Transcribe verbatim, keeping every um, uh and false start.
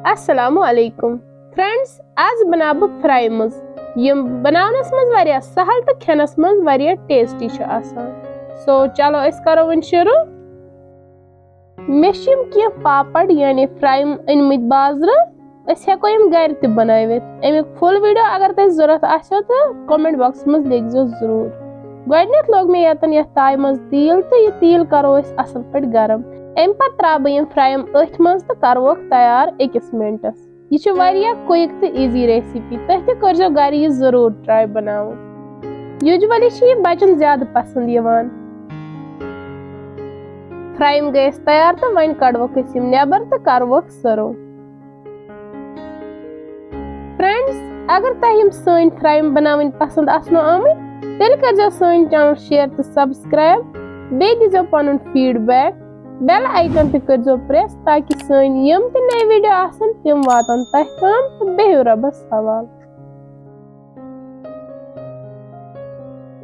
السلام علیکم فرینڈز، آز بناو بہٕ فرای مٕز، یِم بناونس منٛز واریاہ سہل تہٕ کھٮ۪نس منٛز واریاہ ٹیسٹی چھِ آسان۔ سو چلو أسۍ کرو وۄنۍ شروع۔ مےٚ چھِ یِم کینٛہہ پاپڑ یعنی فرای أنۍ مٕتۍ بازرٕ، أسۍ ہٮ۪کو یِم گرِ تہِ بنٲوِتھ۔ اَمیُک فُل ویڈیو اگر تۄہہِ ضوٚرتھ آسیو تہٕ کمنٹ باکسس منٛز لیکھزیو ضروٗر۔ گۄڈٕنٮ۪تھ لوگ مےٚ ییٚتٮ۪ن یَتھ تایہِ منٛز تیٖل تہٕ یہِ تیٖل کرو أسۍ اصل پٲٹھۍ گرم۔ اَمہِ پتہٕ ترٛاوٕ بہٕ یِم فرایِم أتھۍ منٛز تہٕ کروکھ تیار أکِس منٹس۔ یہِ چھِ واریاہ کوئک تہٕ ایزی ریسیپی، تُہۍ تہِ کٔرزیو گرِ یہِ ضروٗر ٹراے بناوُن۔ یوجولی چھِ یہِ بچن زیادٕ پسند یِوان۔ فرایِم گٔے اَسہِ تیار تہٕ وۄنۍ کڑوکھ أسۍ یِم نٮ۪بر تہٕ کروکھ سٔرو۔ فرینڈز، اگر تۄہہِ یِم سٲنۍ فرایِم بناوٕنۍ پسند آسنو آمٕتۍ، تیٚلہِ کٔرزیو سٲنۍ چینل شیئر تہٕ سبسکرائب، بیٚیہِ دیٖزیو پنُن فیڈ بیک، بیل آیکن تہِ کٔرزیو پریس تاکہِ سٲنۍ یِم تہِ نٔے ویڈیو آسن تِم واتن تۄہہِ تام۔ تہٕ بِہِو رۄبس حوالہٕ۔